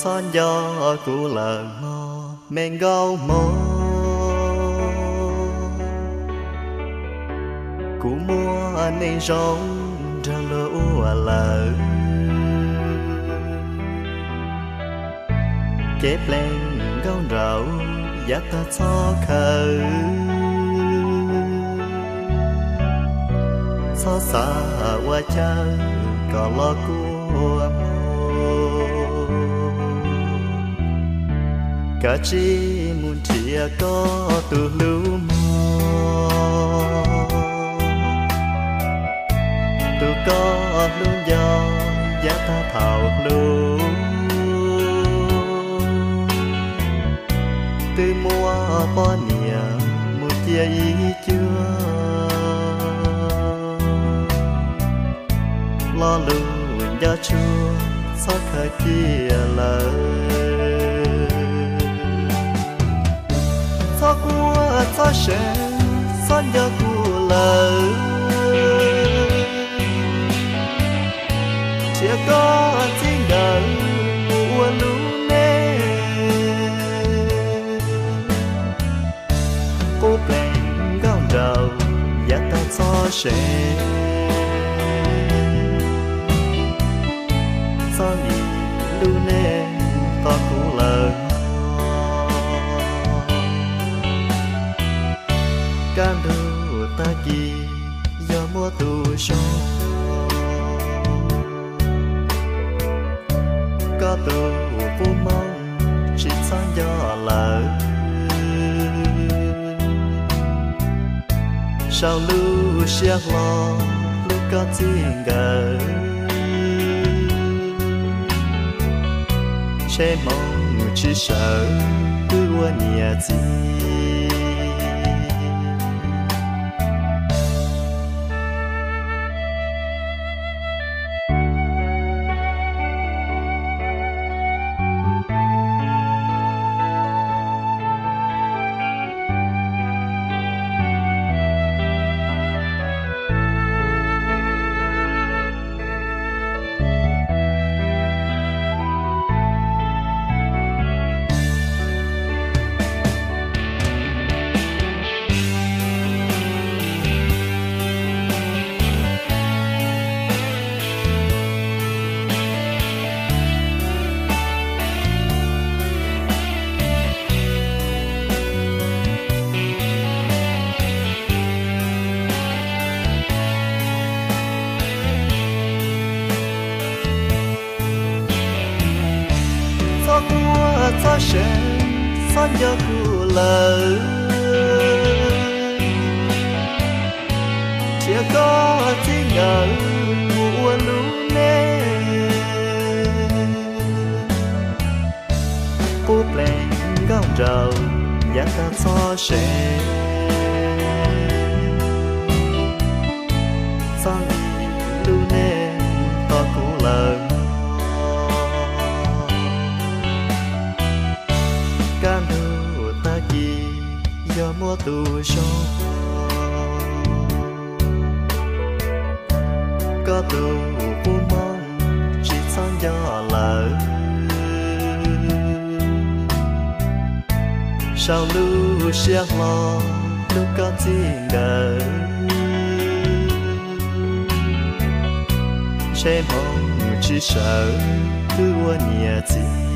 Txhob nco kuv lawm mog me nkauj hmoob, kuv muaj neeg zoo nrog luag ua lawm. Kev plees nkauj nraug yav tag txhob khaws, txhob xav ua chaw kom los kua muag. Kav tsij mus nrhiav koj tus hlub mog, tus koj hlub nco yav tag thaum hlub. Twb muaj poj niam mus cia ib cuag, lo lus nco tshua txhob khaws cia lawm. Txhob quaj txhob seev, txhob nco kuv lawm, thiab koj txij nkawm mus ua lub neej. Qub plees nkauj nraug yav tag txhob seev, txhob lim lub neej tos kuv lawm. Kaj ntug tag kis yog muaj tus zoo, koj tus qub mooj tsis txhob nco lawm. Sau lub siab hlo hlub koj txij nkawm, ntshe hmoov tsis sawv twb ua niam txiv. Txhob quaj txhob seev, txhob nco kuv lawm, thiab koj txij nkawm mus ua lub neej. Qub plees nkauj nraug yav tag txhob seev, txhob lim lub neej tos kuv lawm mog. Kaj ntug tag kis yog muaj tus zoo, koj tus qub mooj tsis txhob nco lawm. Sau lub siab hlo hlub koj txij nkawm, ntshe hmoov tsis sawv twb ua niam txiv.